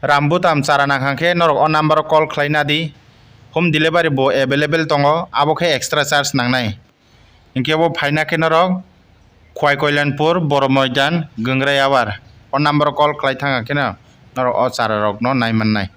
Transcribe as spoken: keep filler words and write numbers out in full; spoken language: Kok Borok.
Rambutam chara nang khe norok o number o call khlai nadi. Home delivery bo available tongo, abo khe extra charge nangnai. Hinkhe bo phaina khe norok Khwai Koilanpur, Boro Moidan, Gangrai Awar o number o call khlai thang khe no norok o chara rok no nai mannai.